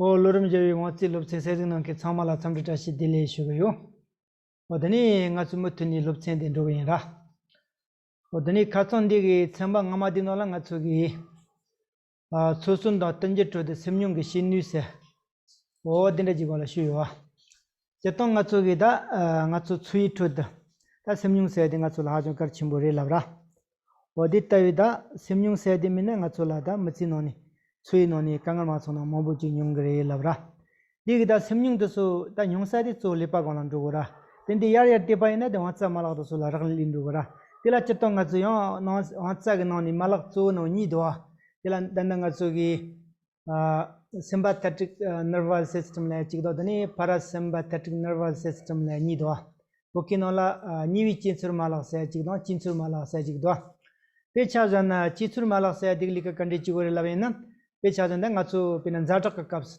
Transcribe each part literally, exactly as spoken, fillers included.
ཨོ། ལོ་རིམ་བརྒྱད་པའི་དབང་རྩའི་སློབ་ཚན་གསན་གཟིགས་གནང་མཁན་ཚང་མ་ལ་འཚམས་འདྲི་བཀྲ་ཤིས་བདེ་ལེགས་ཞུ་གི་ཡོད། ཨོ། དེ་ནས་ང་ཚོ་མུ་མཐུད་ནས་སློབ་ཚན་དེ་འགྲོ་གི་ཡིན་ར། ཨོ། དེ་ནས་ཁ་སང་འདི་གི་ཚན་པ་སྔ་མ་དེའི་ནང་ལ་ང་ཚོ་གིས་ཨ་འཚོ་སྲུང་དང་བསྟུན་གྱི་ཁྲོད་དུ་སེམས་མྱོང་གི་བྱེད་ནུས་ཟེར། ཨོ། དེ་འདྲ་ཅིག་སྒང་ལ་ཞུས་ཡོད་བ། སྤྱིར་བཏང་ང་ཚོ་གིས་ད་ཨ་ང་ཚོ་འཚོ་བའི་ཁྲོད་དུ་ད་སེམས་མྱོང་ཟེར་དེ་ང་ཚོ་ལ་ཧ་ཅང་གལ་ཆེན་པོ་རེད་ལབ་ར། འོ། དེ་ལྟ་བུའི་ད་སེམས་མྱོང་ཟེར་དེ་མིན་ན་ང་ཚོ་ལ་ད་མི་ཚེའི་ནང་ནས་འཚོ་བའི་ནང་ནས་དཀའ་ངལ་མ་ཚང་ན་མང་པོ་ཅིག་མྱོང་གི་རེད་ལབ་ར། དེ་གི་ད་སེམས་མྱོང་དེ་ཚོ་ད་མྱོང་ས་དེ་གཙོ་བོ་ཀླད་པ་སྒང་ལ་འགྲོ་དགོས་ར། དེ་འདི་ཡར་ཡར་བལྟས་པ་ཡིན་ན་དེ་དབང་རྩ་མ་ལག་དེ་ཚོ་ལ་རག་ལས་འགྲོ་གི་ར། དེ་ལ་སྤྱིར་བཏང་ང་ཚོ་ཡང་ནང་དབང་རྩ་གི་ནང་ནས་མ་ལག་གཙོ་བོ་ནང་གཉིས་འདུག་བ། དེ་ལ་ད་ནི་ང་ཚོ་གི་ཨ་sympathetic nervous system ལབ་ཡ་གཅིག་དང་། དེ་ནས་parasympathetic nervous system ལབ་ཡ་གཉིས་འདུག་བ། བོད་སྐད་ནང་ལ་ཨ་ཉེ་བའི་སྐྱེ་ཚུལ་མ་ལག་ཟེར་ཡ་གཅིག་དང་། སྐྱེ་ཚུལ་མ་ལག་ཟེར་ཡ་གཅིག་འདུག་བ། དཔེ་ཆ་བཞག་ན་སྐྱེ་ཚུལ་མ་ལག་ཟེར་ཡ་དེ་གི་ལས་ཀ་ག་འདྲས་བྱེད་དགོས་རེད་ལབ་ཡིན་ན། དཔེ་ཆ་བཞག་ན་ད་ང་ཚོ་དཔེར་ན་ཛ་དྲག་གི་སྐབས་སུ་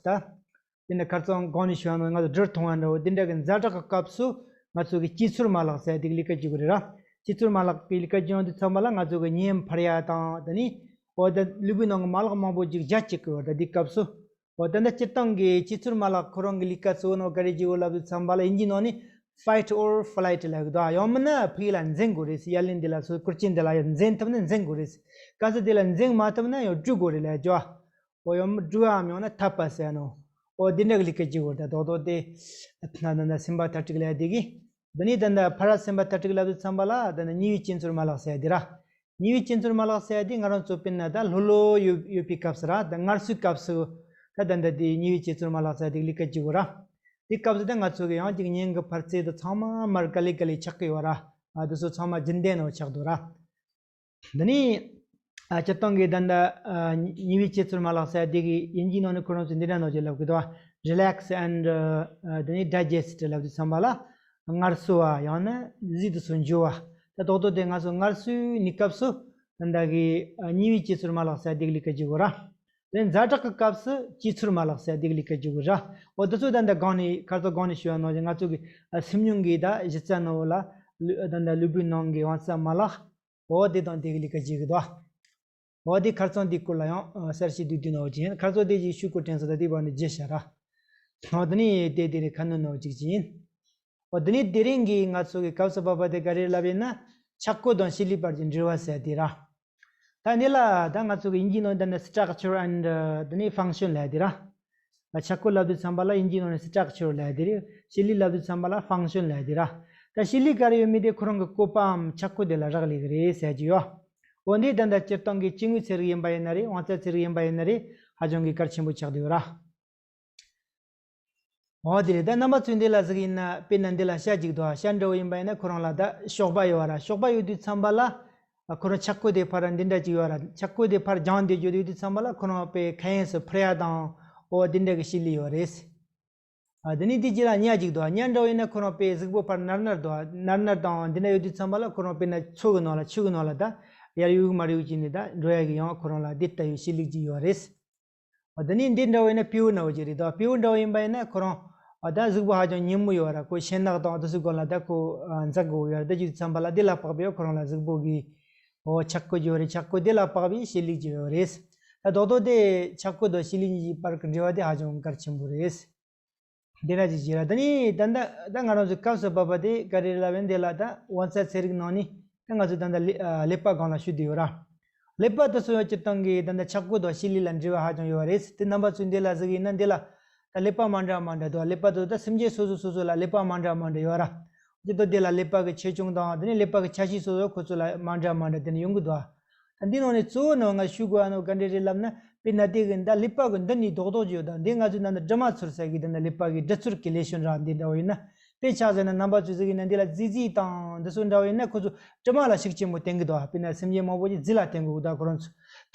ད། དཔེར་ན་ཁ་སང་གོང་ནས་ཞུས་པ་ནང་ང་ཚོ་སྦྲུལ་མཐོང་བ་འདྲ་བོ་དེ་འདྲ་གི་ཛ་དྲག་གི་སྐབས་སུ་ང་ཚོ་གི་སྐྱེ་ཚུལ་མ་ལག་ཟེར་ཡ་དེ་གི་ལས་ཀ་བྱེད་དགོས་རེད་ར། སྐྱེ་ཚུལ་མ་ལག་གི་ལས་ཀ་བྱེད་ཡོང་དུས་ཙམ་པ་ལ་ང་ཚོ་གི་གཉན་འཕར་ཡ་དང་། དེ་ནས་འོ་ད་ལུས་པོའི་ནང་གི་མ་ལག་མང་པོ་ཅིག་རྒྱ་བསྐྱེད་དགོས་རེད། ད་དེ་སྐབས་སུ་འོ་ད་ད་སྤྱིར་བཏང་གི་སྐྱེ་ཚུལ་མ་ལག་ཁོ་རང་གི་ལས་ཀ་གཙོ་བོ་ནང་ག་རེ་བྱེད་དགོས་ལབ་དུས་ཙམ་པ་ལ་དབྱིན་ཇིའི་ནང་ནས་fight or flight ལབ་གི་འདུག་ཡང་མིན་ན་ཕ་གི་ལ་འཛེང་དགོས་རེད་ཟེར། ཡ་ལན་འདི་ལ་སོ་སྐུར་ཆེན་འདི་ལ་ཡང་འཛེང་ཐུབ་ན་འཛེང་དགོས་རེད་ཟེར། གལ་སྲིད་དེ་ལ་འཛེང་མ་ཐུབ་ན་ཡང་བྲོས་དགོས་རེད་ལབ་ཀྱི་ཡོད། འོ་ཡང་མི་བྲོས་པའམ་ཡང་ན་འཐབ་པ་ཟེར་ནོ། འོ་འདི་འདྲ་གི་ལས་ཀ་བྱེད་དགོས་རེད། ད་རྡོག་རྡོག་དེ་ད་ད་ད་sympathetic ལབ་ཡ་དེ་གི། འདི་ནས་ད་ད་parasympathetic ལབ་དུས་ཙམ་པ་ལ་ད་ད་ཉེ་བའི་སྐྱེ་ཚུལ་མ་ལག་ཟེར་ཡ་དེ་ར། ཉེ་བའི་སྐྱེ་ཚུལ་མ་ལག་ཟེར་ཡ་དེ་ང་རང་ཚོ་དཔེར་ན་ད་ལྷོད་ལྷོད་ཡོད་ཡོད་པའི་སྐབས་སུ་ར། ད་སྔར་སྲོལ་སྐབས་སུ་ད་ད་ད་དེ་ཉེ་བའི་སྐྱེ་ཚུལ་མ་ལག་ཟེར་ཡ་དེ་གི་ལས་ཀ་བྱེད་དགོས་ར། དེ་སྐབས་སུ་ད་ང་ཚོ་གི་ཡང་ཅིག་གཉེན་གི་འཕར་རྩེ་དང་ཚང་མ་མར་ག་ལེ་ག་ལེ་ཆགས་ཀྱི་ཡོད་ར། ཨ་དེ་ཚོ་ཚང་མ་རྒྱུན་ལྡན་ནང་ཆགས་འདུག་ར། འདི་ནི་ཨ་སྤྱིར་བཏང་གི་ད་ད་ཨ་ཉེ་བའི་སྐྱེ་ཚུལ་མ་ལག་ཟེར་ཡ་དེ་གི་དབྱིན་ཇིའི་ནང་ནས་ཁོ་རང་ཚོས་འདི་འདྲ་ནང་ཅིག་ལབ་གི་འདུག Relax and ཨ་དེ་ནི་digest ལབ་དུས་ཙམ་པ་ལ་ངལ་གསོ་བ་ཡང་ན་ཟས་དེ་ཚོ་འཇུ་བ། ད་རྡོག་རྡོག་དེ་ང་ཚོ་ངལ་གསོའི་གནས་སྐབས་སུ་ད་ད་གི་ཨ་ཉེ་བའི་སྐྱེ་ཚུལ་མ་ལག་ཟེར་ཡ་དེ་གི་ལས་ཀ་བྱེད་དགོས་ར། དེ་ཛ་དྲག་གི་སྐབས་སུ་སྐྱེ་ཚུལ་མ་ལག་ཟེར་ཡ་དེ་གི་ལས་ཀ་བྱེད་དགོས་ར། འོ་དེ་ཚོ་ད་ད་གོང་ནས་ཁ་སང་གོང་ནས་ཞུས་པ་ནང་བཞིན་ང་ཚོ་གི་ཨ་སེམས་མྱོང་གི་ད་གཞི་རྩ་ནང་ལ་ལུ་ད་ད་ལུས་པོའི་ནང་གི་དབང་རྩ་མ་ལག་འོ་དེ་དང་དེ་གི་ལས་ཀ་བྱེད་གི་འདུག་འོ་དེ་ཁ་སང་དེའི་སྐོར་ལ་ཡང་ཨ་གསལ་བཤད་བསྡུས་བསྡུས་ནང་བཞིན་ཁ་སང་དེ་ཅིག་ཞུ་དགོས་དྲན་སོང་། ད་དེའི་བར་ནས་བརྗེད་བཞག་ར། འོ་དེ་ནས་དེ་དེ་རེད། ཁ་སྣོན་ནང་ཅིག་ཅིག་ཡིན། འོ་དེ་ནས་དེ་རིང་གི་ང་ཚོ་གི་སྐབས་སུ་བབས་པ་དེ་ག་རེ་ལབ་ཡིན་ན། ཆག་སྒོ་དང་བྱེད་ལས་བར་གྱི་འབྲེལ་བ་ཟེར་དེ་ར། ད་འདི་ལ་ད་ང་ཚོ་གི་དབྱིན་ཇིའི་ནང་ད་ནི་structure and དེ་ནས་function ལབ་དེ་ར། ཆག་སྒོ་ལབ་དུས་ཙམ་པ་ལ་དབྱིན་ཇིའི་ནང་ནས་structure ལབ་དེ་རེད། བྱེད་ལས་ལབ་དུས་ཙམ་པ་ལ་function ལབ་དེ་ར། ད་བྱེད་ལས་ག་རེ་ཡོད་མེད་དེ་ཁོ་རང་གི་བཀོད་པའམ་ཆག་སྒོ་དེ་ལ་རག་ལས་གི་རེད་ཟེར་གྱི་ཡོད། འོ་འདི་ད་ལྟ་སྤྱིར་བཏང་གི་སྐྱེ་དངོས་ཚན་རིག་ཡིན་པ་ཡིན་ན་རེད། དབང་རྩ་ཚན་རིག་ཡིན་པ་ཡིན་ན་རེད། ཧ་ཅང་གི་གལ་ཆེན་པོ་ཆགས་བསྡད་ཡོད་ར། འོ་དེ་རེད། ད་རྣམ་པ་ཚོས་འདི་ལ་གཟིགས་ཡིན་ན་དཔེར་ན་འདི་ལ་ཤ་ཅིག་འདུག་ཤ་འདྲ་བོ་ཡིན་པ་ཡིན་ན་ཁོ་རང་ལ་ད་གཤོག་པ་ཡོད་ར། གཤོག་པ་ཡོད་དུས་ཙམ་པ་ལ་ཁོ་རང་ཆག་སྒོ་དེ་ཕར་འདི་འདྲ་ཅིག་ཡོད་ར། ཆག་སྒོ་དེ་ཕར་རྒྱང་བསྡད་རྒྱུ་དེ་ཡོད་དུས་ཙམ་པ་ལ་ཁོ་རང་དཔེ་ཁ་གཡེང་སུ་འཕུར་ཡ་དང་འོ་དེ་འདྲ་གི་བྱེད་ལས་ཡོད་རེད། ཨ་དེ་ནས་དེ་རྗེས་ལ་ཉ་ཅིག་འདུག་ཉ་འདྲ་བོ་ཡིན་ན་ཁོ་རང་དཔེ་གཟུགས་པོ་ཕར་ནར་ནར་འདུག་ནར་ནར་དང་འདི་འདྲ་ཡོད་དུས་ཙམ་པ་ལ་ཁོ་རང་དཔེར་ན་མཚོ་གི་ནང་ལ་ཆུ་གི་ནང་ལ་ད་ཡར་གཡུག་མར་གཡུག་བྱས་ནས་ད་འགྲོ་ཡ་གི་ཡང་ཁོ་རང་ལ་དེ་ལྟ་བུའི་བྱེད་ལས་ཅིག་ཡོད་རེད། འོ་དེ་ནས་འདི་འདྲ་བོ་ཡིན་ན་སྤྲེའུ་འདྲ་བོ་ཅིག་རེད་དོ། སྤྲེའུ་འདྲ་བོ་ཡིན་པ་ཡིན་ན་ཁོ་རང་ཨ་ད་གཟུགས་པོ་ཧ་ཅང་སྙན་མོ་ཡོད་ར། ཁོ་ཤིང་ནགས་དང་དེ་ཚོའི་སྒང་ལ་ད་ཁོ་ཨ་འཛེག་དགོས་ཡོད་ར། དེ་བྱེད་དུས་ཙམ་པ་ལ་དེ་ལ་དཔག་པའི་ཁོ་རང་ལ་གཟུགས་པོ་གི་འོ་ཆག་སྒོ་ཡོད་རེད། ཆག་སྒོ་དེ་ལ་དཔག་པའི་བྱེད་ལས་ཅིག་ཡོད་རེད། ད་རྡོག་རྡོག་དེ་ཆག་སྒོ་དང་བྱེད་ལས་གཉིས་ཀྱི་བར་གྱི་འབྲེལ་བ་དེ་ཧ་ཅང་གལ་ཆེན་པོ་རེད། འདི་འདྲ་ཅིག་བྱས་ར། དེ་ནས་ད་ལྟ་ད་ང་རང་ཚོའི་སྐབས་སུ་བབས་པ་དེ་ག་རེ་རེད་ལབ་ཡིན། དེ་ལ་ད་དབང་རྩ་ཚན་རིག་ནང་ནས་ད་ང་ཚོས་ད་ལྟ་ཀླད་ཨ་ཀླད་པ་སྒང་ལ་ཞུ་བསྡད་ཡོད་ར། ཀླད་པ་དེ་ཚོ་ཡང་སྤྱིར་བཏང་གི་ད་ལྟ་ཆག་སྒོ་དང་བྱེད་ལས་ལ་འབྲེལ་བ་ཧ་ཅང་ཡོད་པ་རེད། དེ་རྣམ་པ་ཚོས་འདི་ལ་གཟིགས་ཡིན་ན་འདི་ལ་ད་ཀླད་པ་མ་འདྲ་མ་འདྲ་འདུག་ཀླད་པ་དེ་ཚོ་ད་སེམས་ཅན་སོ་སོ་སོ་སོ་ལ་ཀླད་པ་མ་འདྲ་མ་འདྲ་ཡོད་ར། སྤྱིར་བཏང་འདི་ལ་ཀླད་པ་གི་ཆེ་ཆུང་དང་དེ་ནས་ཀླད་པ་གི་ཆ་ཤས་སོ་སོ་ཁོ་ཚོ་ལ་མ་འདྲ་མ་འདྲ་དེ་ནས་ཡོང་གི་འདུག་ད་འདི་ནང་ནས་གཙོ་བོ་ནང་ང་ཞུ་དགོས་ཨ་ནོ་ག་འདྲ་རེད་ལབ་ན། དཔེར་ན་དེ་གི་ད་ཀླད་པ་གི་མདུན་ནས་རྡོག་རྡོག་ཅིག་ཡོད། ད་འདི་ང་ཚོས་ད་ནི་དྲི་མ་ཚོར་ས་གི་ད་ནི་ཀླད་པ་གི་དྲི་ཚོར་གི་ལེ་ཤན་ར་འདི་འདྲ་བོ་ཡིན་ན། དཔེ་ཆ་བཞག་ན་རྣམ་པ་ཚོས་གཟིགས་ཡིན་ན་འདི་ལ་རྫིག་རྫིག་དང་འདི་ཚོ་འདྲ་བོ་ཡིན་ན་ཁོ་ཚོ་དྲི་མ་ལ་ཤུགས་ཆེན་པོ་བརྟེན་གི་འདུག་དཔེར་ན་སེམས་ཅན་མང་པོ་ཅིག་རྫི་ལ་བརྟེན་གི་འདུག་ཁོ་རང་ཚོ་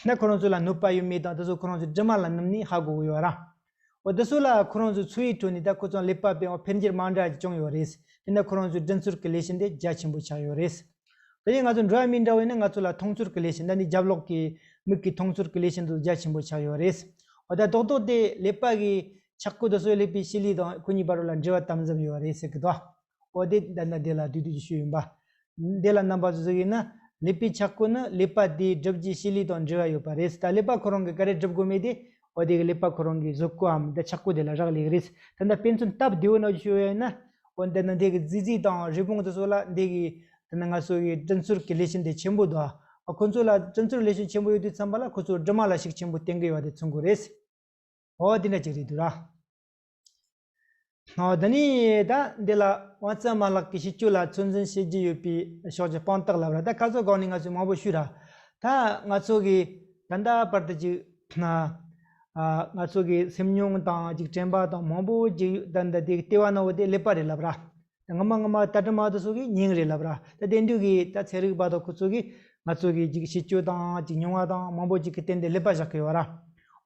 ན་ཁོ་རང་ཚོ་ལ་གནོད་པ་ཡོད་མེད་དང་འདི་ཚོ་ཁོ་རང་ཚོའི་དྲི་མ་ལ་ནུབ་ནས་ཧ་གོ་གི་ཡོད་ར། འོ་དེ་ཚོ་ལ་ཁོ་རང་ཚོའི་འཚོ་བའི་ཁྲོད་ནས་ད་ཁོ་ཚོ་ཀླད་པ་དཔེ་འཕེལ་འགྱུར་མ་འདྲ་ཅིག་བྱུང་ཡོད་རེད། དེ་ན་ཁོ་རང་ཚོའི་དྲི་ཚོར་གྱི་ལེ་ཤན་དེ་རྒྱ་ཆེན་པོ་ཆགས་ཡོད་རེད། དེ་ནས་ང་ཚོ་འགྲོ་བ་མི་འདྲ་བོ་ཡིན་ན་ང་ཚོ་ལ་མཐོང་ཚོར་གྱི་ལེ་ཤན། ད་ནི་རྒྱབ་ལོགས་ཀྱི་མིག་གི་མཐོང་ཚོར་གྱི་ལེ་ཤན་དེ་རྒྱ་ཆེན་པོ་ཆགས་ཡོད་རེད། འོ་ད་རྡོག་རྡོག་དེ་ཀླད་པ་གི་ཆག་སྒོ་དེ་ཚོ་ཀླད་པའི་བྱེད་ལས་དང་ཁོ་གཉིས་བར་ལ་འབྲེལ་བ་དམ་ཟབ་ཡོད་རེད་ཟེར་གི་འདུག་འོ་དེ་ད་ནི་དེ་ལ་བསྡུས་བསྡུས་ཀྱིས་ཞུས་ཡིན་པ། དེ་ལ་རྣམ་པ་ཚོས་གཟིགས་ཡིན་ན་ཀླད་པའི་ཆག་སྒོ་ནི་ཀླད་པ་དེའི་སྒྲུབ་བྱེད་བྱེད་ལས་དང་འབྲེལ་བ་ཡོད་པ་རེད། ད་ཀླད་པ་ཁོ་རང་གིས་ག་རེ་སྒྲུབ་དགོས་མེད་དེ་ འོ་དེ་གི་ཀླད་པ་ཁོ་རང་གི་བཟོ་བཀོད་འམ་ད་ཆག་སྒོ་དེ་ལ་རག་ལས་རེད། ད་ད་དཔེ་མཚོན་སྟབས་བདེ་བོ་ནང་བཞིན་ཞུ་ཡ་ཡིན་ན། འོ་འདི་ན་འདི་གི་རྫས་རྫས་དང་རི་བོང་དེ་ཚོ་ལ་འདི་གི་ད་ན་ང་ཚོ་གི་སྤྲིན་ཚོར་གྱི་ལེ་ཤན་དེ་ཆེན་པོ་འདུག་ཨ། ཁོ་ཚོ་ལ་སྤྲིན་ཚོར་ལེ་ཤན་ཆེན་པོ་ཡོད་དུས་ཙམ་པ་ལ་ཁོ་ཚོ་གྲིབ་མ་ལ་ཤུགས་ཆེན་པོ་བརྟེན་གི་ཡོད་དེ་མཚོན་གི་རེད། འོ་དེ་འདྲ་ཅིག་རེད་འདུག་ར། འོ་ད་ནི་ད་འདི་ལ་དབང་རྩ་མ་ལག་གི་སྤྱི་སྤྱོད་ལ་ཚོད་འཛིན་བྱེད་རྒྱུ་ཡོད་པའི་ཕྱོགས་ཀྱི་དཔང་རྟགས་ལབ་ར། ད་ཁ་སང་གོང་ནས་ང་ཚོས་མང་པོ་ཞུས་ར། ད་ང་ཚོ་གི་ད་ལྟ་བར་དུ་ཅིག་ན་ཨ་ང་ཚོ་གི་སེམས་མྱོང་དང་ཅིག་དྲན་པ་དང་མང་པོ་ཅིག་ད་ད་དེ་ལྟེ་བ་ན་འོ་དེ་ཀླད་པ་རེད་ལབ་ར། ད་སྔ་མ་སྔ་མ་ད་དྲི་མ་དེ་ཚོ་གི་སྙིང་རེད་ལབ་ར། ད་དེ་འདུག་གི་ད་ཚན་རིག་པ་དང་ཁོ་ཚོ་གི་ང་ཚོ་གི་ཅིག་སྤྱི་སྤྱོད་དང་ཅིག་མྱོང་བ་དང་མང་པོ་ཅིག་གི་སྟེང་དེ་ཀླད་པ་བཞག་གི་ཡོད་ར།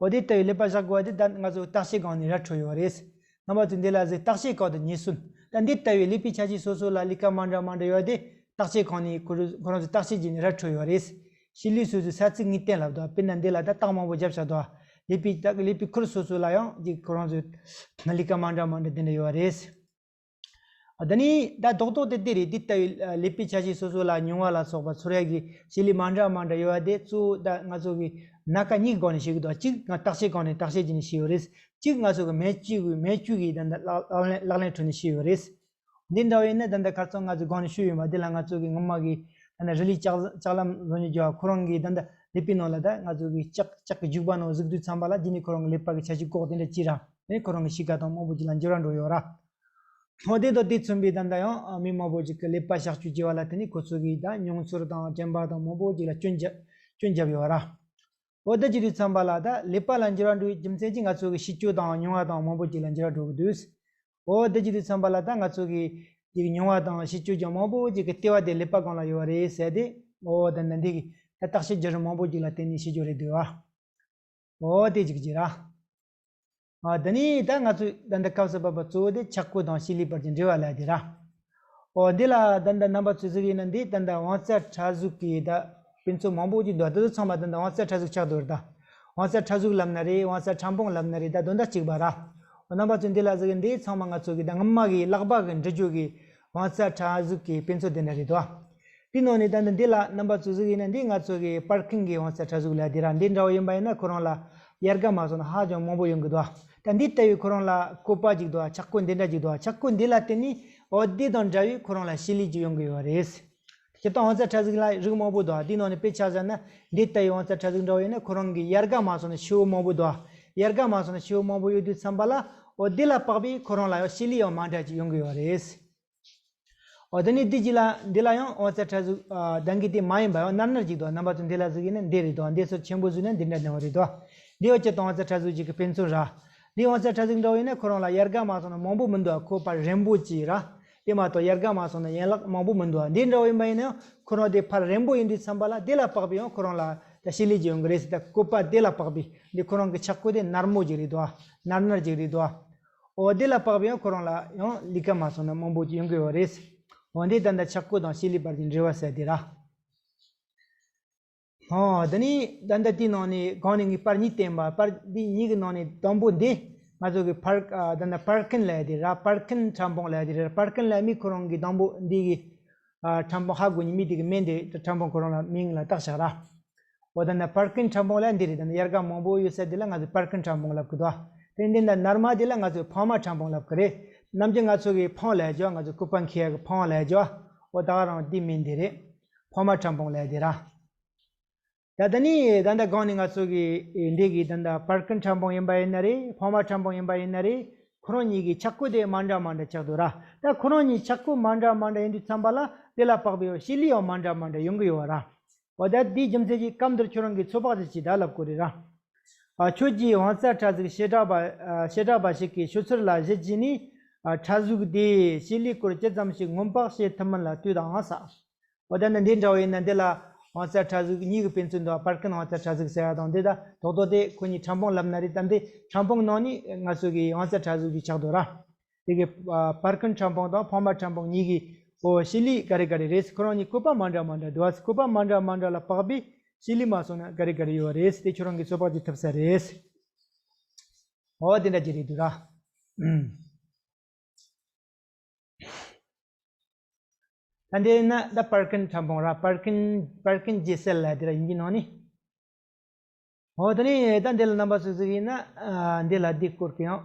འོ་དེ་ལྟ་བུའི་ཀླད་པ་བཞག་དགོས་པ་དེ་ད་ང་ཚོ་བརྟག་དཔྱད་ཁང་ནས་ར་འཕྲོད་ཡོད་རེད། རྣམ་པ་ཚོས་འདི་ལ་གཟིགས། བརྟག་དཔྱད་སྐབས་དེ་ཉེར་གསུམ། ད་འདི་ལྟ་བུའི་ཀླད་པའི་ཆ་ཤས་སོ་སོ་ལ་ཀླད་ཀ་མ་འདྲ་མ་འདྲ་ཡོད་དེ་བརྟག་དཔྱད་ཁང་ནས་ཁོ་རང་ཁོ་རང་ཚོས་བརྟག་དཔྱད་བྱས་ནས་ར་འཕྲོད་ཡོད་རེད། ཤི་ལི་སོ་སོའི་ས་ཚིགས་ངེས་གཏན་ལབ་འདུག་དཔེར་ན་འདི་ལ་ད་རྟགས་མང་པོ་བརྒྱབ་བཞག་འདུག་ཀླད་པའི་ད་ཀླད་པའི་ཁུར་སོ་སོ་ལ་ཡང་ཅིག་ཁོ་རང་ཚོའི་ཀླད་ཀ་མ་འདྲ་མ་འདྲ་དེ་འདྲ་ཡོད་རེད། ཨ་ད་ནི་ད་རྡོག་རྡོག་དེ་དེ་རེད། འདི་ལྟ་བུའི་ཀླད་པའི་ཆ་ཤས་སོ་སོ་ལ་མྱོང་བ་ལ་སོགས་པ་ཚོར་ཡ་གི་བྱེད་ལས་མ་འདྲ་མ་འདྲ་ཡོད་པ་དེ་གཙོ་བོ་ད་ང་ཚོ་གི་སྣ་ཁ་གཉིས་སྒང་ནས་ཤེས་ཀྱི་འདུག་གཅིག་ང་བརྟག་དཔྱད་སྒང་ནས་བརྟག་དཔྱད་བྱས་ནས་ཤེས་ཡོད་རེད། གཅིག་ང་ཚོ་གི་སྨན་བཅོས་ཀྱི་སྨན་བཅོས་ཀྱི་ད་ལྟ་ལག་ལེན་ལག་ལེན་ཁྲོད་ནས་ཤེས་ཡོད་རེད། འདི་འདྲ་བ་ཡིན་ན་ད་ལྟ་ཁ་སང་ང་ཚོས་སྒང་ནས་ཞུས་ཡོད་པ་འདི་ལ་ང་ཚོ་གི་སྔོན་མ་གི་ད་ལྟ་རི་ལི་ལྕགས་ལྕགས་ལམ་བཟོ་ནས་རྒྱུ་བ་ཁོ་རང་གི་ད་ལྟ་ཀླད་པའི་ནང་ལ་ད་ང་ཚོ་གི་ལྕགས་ལྕགས་ཀྱི་རྒྱུག་པ་ནང་གཟིགས་དུས་ཙམ་པ་ལ་འདི་ནི་ཁོ་རང་གི་ཀླད་པ་གི་ཆ་ཤས་ཀོག་དེ་འདྲ་ཅི་ར་ནས་ཁོ་རང་གི་གཤིས་ཀ་དང་མང་པོ་ཅིག་ལ་འགྱུར་བ་འགྲོ་ཡོད་ར། འོ་དེ་དང་དེ་མཚུངས་པའི་ད་ལྟ་ཡང་མི་མང་པོ་ཅིག་གི་ཀླད་པ་གཤག་བཅོས་བྱས་པ་ལ་བརྟེན་ནས་ཁོ་ཚོ་གི་ད་མྱོང་ཚོར་དང་དྲན་པ་དང་མང་པོ་ཅིག་ལ་སྐྱོན་བརྒྱབ་སྐྱོན་བརྒྱབ་ཡོད་ར། འོ་དེ་བྱེད་དུས་ཙམ་པ་ལ་ད་ཀླད་པ་ལ་འགྱུར་བ་འགྲོ་བའི་རྒྱུ་མཚན་གྱིས་ང་ཚོ་གི་སྤྱི་སྤྱོད་དང་མྱོང་བ་དང་མང་པོ་ཅིག་ལ་འགྱུར་བ་འགྲོ་གི་འདུག་འོ་དེ་བྱེད་དུས་ཙམ་པ་ལ་ད་ང་ཚོ་གི་ཅིག་མྱོང་བ་དང་སྤྱི་སྤྱོད་ཀྱང་མང་པོ་ཅིག་གི་ལྟེ་བ་དེ་ཀླད་པ་སྒང་ལ་ཡོད་པ་རེད་ཟེར་ཏེ། འོ་ད་ནི་འདི་གི་ད་བརྟག་དཔྱད་བརྒྱུད་རིམ་མང་པོ་ཅིག་ལ་བརྟེན་ནས་ཤེས་རྒྱུ་རེད་འདུག་ཨ། འོ་དེ་ཅིག་ཅིག་ར། ཨ་ད་ནི་ད་ང་ཚོས་ད་ལྟ་སྐབས་སུ་བབས་པ་གཙོ་བོ་དེ་ཆག་སྒོ་དང་བྱེད་ལས་བར་གྱི་འབྲེལ་བ་ལབ་དེ་ར། འོ་འདི་ལ་ད་ལྟ་རྣམ་པ་ཚོས་གཟིགས་ཡིན་ན་འདི་ད་ལྟ་དབང་རྩ་ཕྲ་གཟུགས་ཀྱི་ད་དཔེ་མཚོན་མང་པོ་ཅིག་འདུག་དེ་ཚོ་ཚང་མ་ད་ལྟ་དབང་རྩ་ཕྲ་གཟུགས་ཆགས་འདུག་རེད་ད། དབང་རྩ་ཕྲ་གཟུགས་ལབ་ན་རེད། དབང་རྩ་ཕྲ་ཕུང་ལབ་ན་རེད། ད་དོན་དག་གཅིག་པ་ར། འོ་རྣམ་པ་ཚོས་འདི་ལ་གཟིགས་ཡིན་འདི་ཚང་མ་ང་ཚོ་གི་ད་སྔོན་མ་གི་ལག་པ་གི་འབྲི་རྒྱུ་གི་དབང་རྩ་ཕྲ་གཟུགས་ཀྱི་དཔེ་མཚོན་དེ་འདྲ་རེད་དོ། དེའི་ནང་ནས་ད་ལྟ་འདི་ལ་རྣམ་པ་ཚོས་གཟིགས་ཡིན་ན་འདི་ང་ཚོ་གི་པར་ཁིན་གྱི་དབང་རྩ་ཕྲ་གཟུགས་ལབ་དེ་ར། འདི་འདྲ་བོ་ཡིན་པ་ཡིན་ན་ཁོ་རང་ལ་ཡལ་ག་མ་སོང་ན་ཧ་ཅང་མང་པོ་ཡོང་གི་འདུག་ད་འདི་ལྟ་བུའི་ཁོ་རང་ལ་བཀོད་པ་ཅིག་འདུག་ཆག་སྒོ་འདི་འདྲ་ཅིག་འདུག་ཆག་སྒོ་འདི་ལ་བརྟེན་ནས་འོ་འདི་དང་འདྲ་བའི་ཁོ་རང་ལ་བྱེད་ལས་ཅིག་ཡོང་གི་ཡོད་རེད། སྤྱིར་བཏང་དབང་རྩ་ཕྲ་གཟུགས་ལ་རིགས་མང་པོ་འདུག་འདིའི་ནང་ནས་དཔེ་ཆ་བཞག་ན་འདི་ལྟ་བུའི་དབང་རྩ་ཕྲ་གཟུགས་འདྲ་བོ་ཡིན་ན་ཁོ་རང་གི་ཡལ་ག་མ་སོང་ན་ཤེལ་སྒོ་མང་པོ་འདུག་ཡལ་ག་མ་སོང་ན་ཤེལ་སྒོ་མང་པོ་ཡོད་དུས་ཙམ་པ་ལ་འོ་འདི་ལ་དཔག་པའི་ཁོ་རང་ལ་ཡང་བྱེད་ལས་ཡང་མ་འདྲ་ཅིག་ཡོང་གི་ཡོད་རེད། འོ་དེ་ནས་འདི་གཅིག་ལ་འདི་ལ་ཡང་དབང་རྩ་ཕྲ་གཟུགས་ཨ་ལྡང་གི་དེ་མ་ཡིན་པ་ཡང་ནར་ནར་ཅིག་འདུག་རྣམ་པ་ཚོ་འདི་ལ་གཟིགས་ཡིན་ན་འདི་རེད་དོ། འདི་ཚོ་ཆེན་པོ་བཟོས་ན་འདི་འདྲ་འདང་བ་རེད་དོ། འདི་འོ་ཅི་དང་དབང་རྩ་ཕྲ་གཟུགས་ཅིག་གི་དཔེ་མཚོན་ར། འདི་དབང་རྩ་ཕྲ་གཟུགས་འདྲ་བོ་ཡིན་ན་ཁོ་རང་ལ་ཡལ་ག་མ་སོང་ན་མང་པོ་མི་འདུག་ཁོ་ཕར་རན་པོ་ཅིག་ར། དེ་མ་གཏོགས་ཡལ་ག་མ་སོང་ན་ཡན་ལག་མང་པོ་མི་འདུག་འདི་འདྲ་བོ་ཡིན་པ་ཡིན་ན་ཡང་ཁོ་རང་དེ་ཕར་རན་པོ་ཡིན་དུས་ཙམ་པ་ལ་དེ་ལ་དཔག་པའི་ཡང་ཁོ་རང་ལ་ད་བྱེད་ལས་ཅིག་ཡོང་གི་རེད་ཟེར། ད་བཀོད་པ་དེ་ལ་དཔག་པའི་འདི་ཁོ་རང་གི་ཆག་སྒོ་དེ་ནར་མོ་ཅིག་རེད་དོ། ནར་ནར་ཅིག་རེད་དོ། འོ་དེ་ལ་དཔག་པའི་ཡང་ཁོ་རང་ལ་ཡང་ལས་ཀ་མ་སོང་ན་མང་པོ་ཅིག་ཡོང་གི་ཡོད་རེད། འོ་འདི་ད་ལྟ་ཆག་སྒོ་དང་བྱེད་ལས་བར་གྱི་འབྲེལ་བ་ཟེར་དེ་ར། ཧོ། དེ་ནས་ད་ལྟ་དེའི་ནང་ནས་གོང་ནས་ངས་པར་གཉིས་བསྟན་པ། པར་འདི་གཉིས་ཀྱི་ནང་ནས་དང་པོ་འདི་ང་ཚོ་གི་པར་ཨ་ད་ལྟ་པར་ཁིན་ལབ་ཡ་དེ་ར། པར་ཁིན་ཕྲ་ཕུང་ལབ་ཡ་དེ་ར། པར་ཁིན་ལབ་མི་ཁོ་རང་གི་དང་པོ་འདི་གི་ཨ་ཕྲ་ཕུང་ཧ་གོ་ནི་མི་དེ་གི་སྨན་དེ་ཕྲ་ཕུང་ཁོ་རང་ལ་མིང་ལ་བཏགས་བཞག་ར། འོ་ད་ནི་པར་ཁིན་ཕྲ་ཕུང་ལ་འདི་རེད། ད་ནི་ཡལ་ག་མང་པོ་ཡོད་ས་དེ་ལ་ང་ཚོས་པར་ཁིན་ཕྲ་ཕུང་ལབ་གི་འདུག་དེ་འདི་ན་ནར་མ་དེ་ལ་ང་ཚོས་ཕ་མ་ཕྲ་ཕུང་ལབ་གི་རེད། ནམ་རྒྱུན་ང་ཚོ་གི་ཕང་ལབ་ཡ་ཅོ། ང་ཚོ་སྐུད་པ་འཁྱེར་ཡ་གི་ཕང་ལབ་ཡ་ཅོ། འོ་ད་ག་རང་འདི་མིན་འདི་རེད། ཕ་མ་ཕྲ་ཕུང་ལབ་ཡ་དེ་ར། ད་ད་ནི་ད་ལྟ་གོང་ནས་ང་ཚོ་གི་འདི་གི་ད་ལྟ་པར་ཁིན་ཕྲ་ཕུང་ཡིན་པ་ཡིན་ན་རེད། ཕ་མ་ཕྲ་ཕུང་ཡིན་པ་ཡིན་ན་རེད། ཁོ་རང་གཉིས་ཀྱི་ཆག་སྒོ་དེ་མ་འདྲ་མ་འདྲ་ཆགས་འདུག་ར། ད་ཁོ་རང་གཉིས་ཆག་སྒོ་མ་འདྲ་མ་འདྲ་ཡིན་དུས་ཙམ་པ་ལ་དེ་ལ་དཔག་པའི་བྱེད་ལས་ཡང་མ་འདྲ་མ་འདྲ་ཡོང་གི་ཡོད་ར། འོ་ད་དེའི་རྒྱུ་མཚན་གྱིས་སྐབས་འདིར་ཁྱོད་རང་གིས་ཚོད་དཔག་ཅིག་བྱེད་ད་ལབ་དགོས་རེད་ར། ཨ་ཁྱོད་ཀྱིས་དབང་རྩ་ཕྲ་གཟུགས་བྱེ་བྲག་པ་ཨ་བྱེ་བྲག་པ་ཞིག་གི་ཤོད་ཚུལ་ལ་གཞི་བྱས་ནས་ཨ་ཕྲ་གཟུགས་དེས་བྱེད་ལས་སྐོར་ཇི་ཙམ་ཞིག་སྔོན་དཔག་བྱེད་ཐུབ་མིན་ལ་ལྟོས་དང་ཟེར། འོ་ད་ནི་འདི་འདྲ་བོ་ཡིན་ན་འདི་ལ་དབང་རྩ་ཕྲ་གཟུགས་གཉིས་ཀྱི་དཔེ་མཚོན་དང་པར་ཁིན་དབང་རྩ་ཕྲ་གཟུགས་ཟེར་ཡ་དང་འདི་ད་རྡོག་རྡོག་དེ་ཁོ་གཉིས་ཕྲ་ཕུང་ལབ་ན་རེད། ད་འདི་ཕྲ་ཕུང་ནང་ནས་ང་ཚོ་གི་དབང་རྩ་ཕྲ་གཟུགས་ཀྱི་ཆགས་འདུག་ར། དེ་གི་ཨ་པར་ཁིན་ཕྲ་ཕུང་དང་ཕ་མ་ཕྲ་ཕུང་གཉིས་ཀྱི་འོ་བྱེད་ལས་ག་རེ་ག་རེ་རེད། ཁོ་རང་གཉིས་བཀོད་པ་མ་འདྲ་མ་འདྲ་འདུག་ཨ། བཀོད་པ་མ་འདྲ་མ་འདྲ་ལ་དཔག་པའི་བྱེད་ལས་མ་སོང་ན་ག་རེ་ག་རེ་ཡོད་རེད། དེ་ཁྱོད་རང་གིས་ཚོད་དཔག་ཅིག་ཐུབ་ས་རེད། འོ་དེ་འདྲ་ཅིག་རེད་འདུག་ར། ད་འདི་ན་ད་པར་ཁིན་ཕྲ་ཕུང་ར། པར་ཁིན་པར་ཁིན་ཇེ་སེལ་ལབ་དེ་ར་དབྱིན་ཇིའི་ནང་ནས། འོ་དེ་ནས་ད་འདི་ལ་རྣམ་པ་ཚོས་གཟིགས་ཡིན་ན། ཨ། འདི་ལ་འདི་སྐོར་གྱི་ཡང་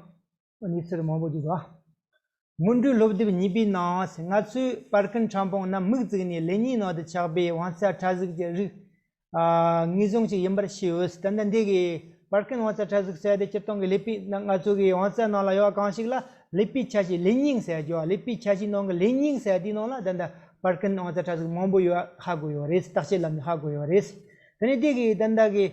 གནས་ཚུལ་མང་པོ་ཅིག་འདུག། སྔོན་འགྲོའི་སློབ་དེབ་གཉིས་པའི་ནང་ང་ཚོས་པར་ཀིན་ཕྲ་ཕུང་རྣམས་མིག་བཙུགས་ནས་ཀླད་རྙིང་ནང་དུ་ཆགས་པའི་དབང་རྩ་ཕྲ་གཟུགས་ཀྱི་རིགས། ཨ། ངེས་བཟུང་ཅིག་ཡིན་པར་བཤད་ཡོད། ད་ལྟ་འདི་གི་པར་ཀིན་དབང་རྩ་ཕྲ་གཟུགས་ཟེར་དེ་སྤྱིར་བཏང་གི་ཀླད་པའི་ནང་ང་ཚོ་གི་དབང་རྩ་ནང་ལ་ཡོད་པ་གང་ཞིག་ལ་ཀླད་པའི་ཆ་ཤས་ཀླད་རྙིང་ཟེར་རྒྱུ་བ། ཀླད་པའི་ཆ་ཤས་ནང་གི་ཀླད་རྙིང་ཟེར་དེའི་ནང་ལ་ད་ལྟ་པར་ཀིན་དབང་རྩ་ཕྲ་གཟུགས་མང་པོ་ཡོད་པ་ཧ་གོ་ཡོད་རེད། བརྟག་དཔྱད་ལམ་ནས་ཧ་གོ་ཡོད་རེད། དེ་ནས་འདི་གི་ད་ལྟ་གི།